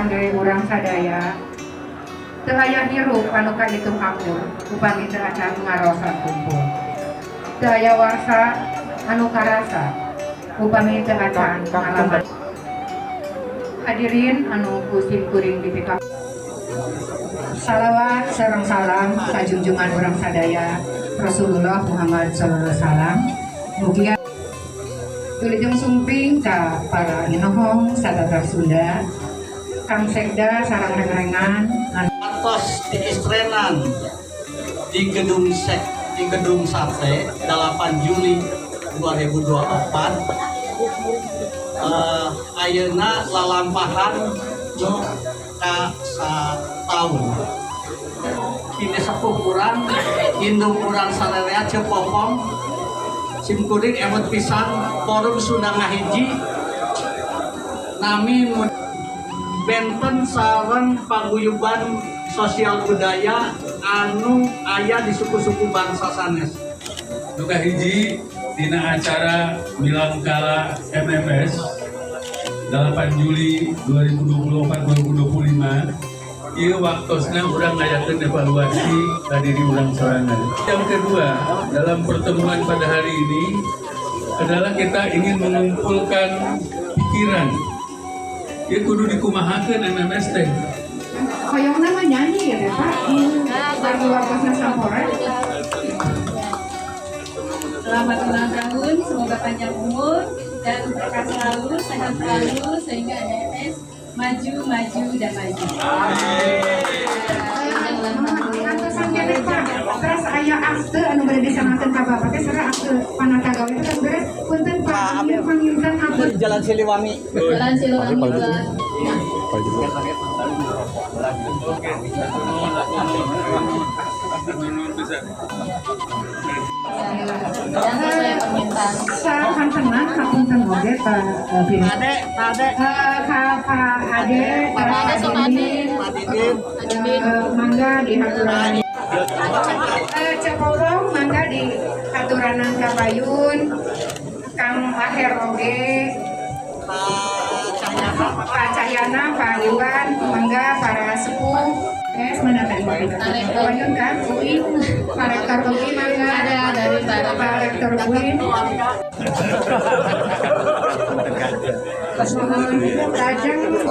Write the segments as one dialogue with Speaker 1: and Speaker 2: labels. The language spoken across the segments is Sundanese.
Speaker 1: Kangge urang sadaya, teu aya hirup anu kahitung akur upami teu acan ngaraosan kumpul. Teu aya warsa anu karasa upami teu acan ngalaman. Hadirin anu ku sim kuring dipika. Salawat sareng salam sajunjungan urang sadaya, Rasulullah Muhammad sallallahu alaihi wasallam. Mugia Wilujeng sumping ka para inohong satatar Sunda, Kang Sekda sareng rengrengan.
Speaker 2: Atos diistrenan di gedung sek di gedung sate 8 Juli 2024, ayeuna lalampahan nu ka sataun. Ini sepuh urang, indung urang sararea, Ceu Popong. Simkuring emut pisan forum Sunda ngahiji nami benten sareng paguyuban sosial budaya anu aya di suku-suku bangsa sanes.
Speaker 3: Nu kahiji dina acara Milangkala MMS 8 Juli 2024 2025, ieu waktosna urang ngayakeun evaluasi ka diri urang sorangan. Yang kedua, dalam pertemuan pada hari ini adalah kita ingin mengumpulkan pikiran. Ieu kudu dikumahakeun MMS teh.
Speaker 1: Hoyongna mah nyanyi ya teh, Pak. Warga warga sampora.
Speaker 4: Selamat ulang tahun, semoga panjang umur dan berkah selalu, sehat selalu, sehingga MMS maju, maju, dan maju.
Speaker 1: Antosan keneh, Pak. Terus aya akte anu bade disanggakeun ka Bapak teh, sareng akte panata gawe teh kan beres. Punten, Pak, ieu panginten akte.
Speaker 2: Jalan Siliwangi.
Speaker 4: Jalan Siliwangi 2.
Speaker 3: Oke, nuhun, nuhun. Nuhun pisan.
Speaker 4: Dan sesuai permintaan.
Speaker 1: Sakantenan, hapunten oge, Pak Bin.
Speaker 2: Ade, Ade.
Speaker 1: Ka Pak Ade,
Speaker 4: Pak Ade sama Ade.
Speaker 2: Pak Didin.
Speaker 1: Mangga dihaturan. Ceu Popong, mangga dihaturanan ka payun. Kang Aher oge.
Speaker 2: Pak Cahyana.
Speaker 1: Pak Cahyana, Pak Iwan, mangga para sepuh. Mana tadi? Payun kan, UI, Pak Rektor UI, mangga.
Speaker 4: Ada dari Pak.
Speaker 1: Pak Rektor UI. Mohon lajeng di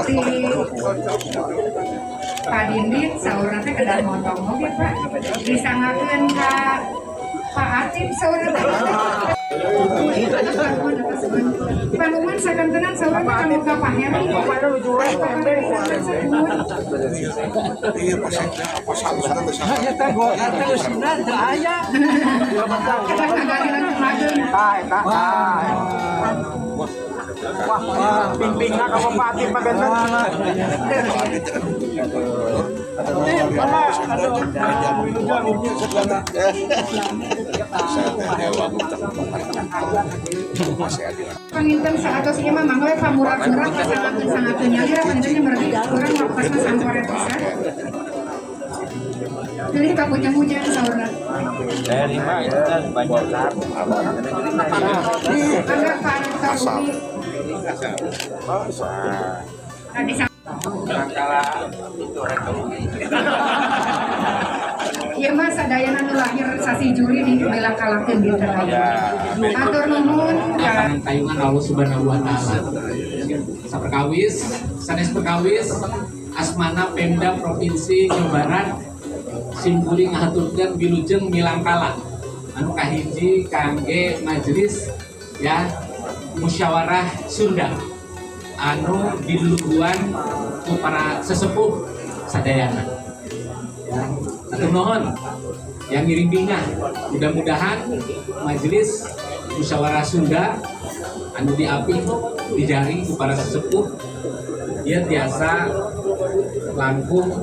Speaker 1: Pak Dindin, saurna teh kedah motong oge, Pak. Disanggakeun ka Pak Atip saurna teh. Panuman sakantenan saurna teh kanggo ka Pak Heri. Pak Heri.
Speaker 5: Iya, pas pas halus kan bisa.
Speaker 2: Ya teh gua terusna teu aya.
Speaker 1: Kedah ngagalilan mageung.
Speaker 2: Wah, pingpingna ka Bapak Atip mah benten.
Speaker 5: Ada saya teh hewan masih adil.
Speaker 1: Panginten saatos ieu mah mangga we pamurat-murat pasanggakeun sanggakeun nyalira panginten nya berarti urang waktosna sampora pisan. Pilih ka hujan-hujan saurna.
Speaker 6: Saya lima itu kan banyak.
Speaker 1: Mangga Pak Rektor UI. Nah, bisa.
Speaker 6: Kala itu rektor UI.
Speaker 1: Ieu mah sadayana nu lahir sasi Juli di milangkalakeun dinten ayeuna. Hatur nuhun ka
Speaker 7: Tayungan Allah Subhanahu wa Taala. Saperkawis, sanes perkawis asmana Pemda Provinsi Jawa Barat, simkuring ngahaturkeun wilujeng milangkala anu kahiji kangge majelis ya musyawarah Sunda anu diluluguan ku para sesepuh sadayana ya. Hatur nuhun yang ngiring bingah, mudah-mudahan majelis musyawarah Sunda anu diaping dijaring ku para sesepuh dia tiasa langkung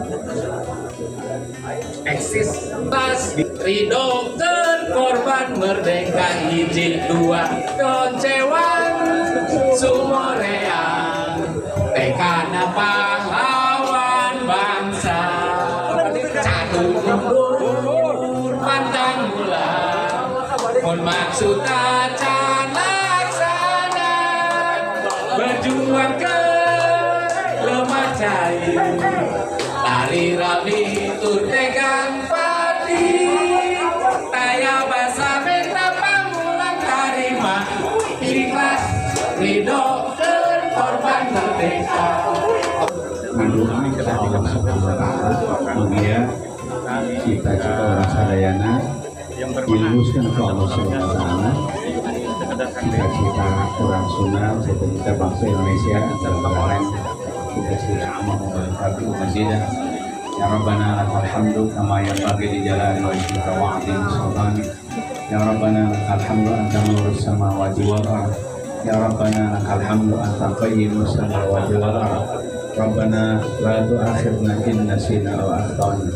Speaker 7: eksis pas ridokeun korban merdeka hiji dua Cewang Sumoreang tekana pahlawan bangsa, catu mundur pantang mulang mun maksud acan laksana berjuang ke lemah cai. Tari rami tur tegang pati, taya basa menta pamulang tarima, ikhlas ridho korban merdeka.
Speaker 8: Ngadoa ka Allah Subhanahu wa Taala, mugia cita-cita urang sadayana diluluskan ku Allah Subhanahu wa Taala, cita-cita urang Sunda, cita-cita bangsa Indonesia, mudah-mudahan cita-cita amal wabarakatuh mazidah. Ya Rabbana lakal hamdu kama yanbaghi li jalali wajhika wa 'azimi sultanik. Ya Rabbana lakal hamdu anta nurus samawati wal ard. Ya Rabbana lakal hamdu anta qayyimus samawati wal ard. Rabbana la tu'akhidna in nasina aw akhtana.